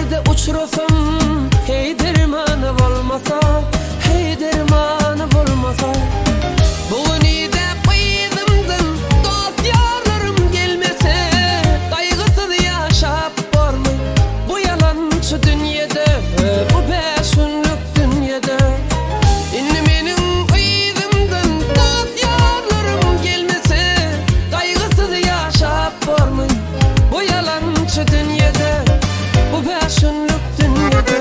Derde uçrasam, heý dermany bolmasa, heý dermany bolmasa. Bu gün idäp yzymdan dost-ýarlarym gelmese, Gaýgysyz ýaşap bormy bu ýalançy dünýede, bu bäş günlük dünýede. Indi meniň yzymdan dost-ýarlarym gelmese, Gaýgysyz ýaşap bormy bu ýalançy dünýede, bu bäş günlük dünýede.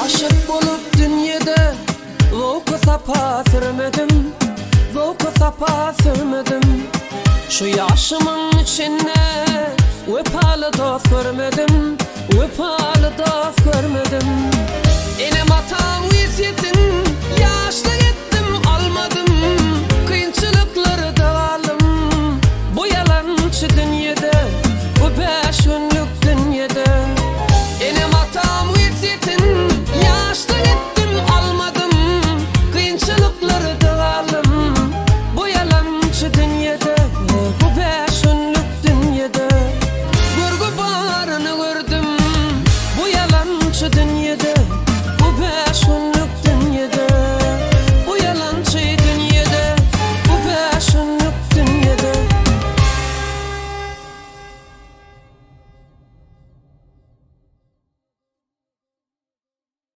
Aşyk bolup dünýede zowky-sapa sürmedim, Zowky-sapa sürmedim. Şu ýaşymyň içinde wepaly dost görmedim, Wepaly dost görmedim. Enem-atam wesýetin.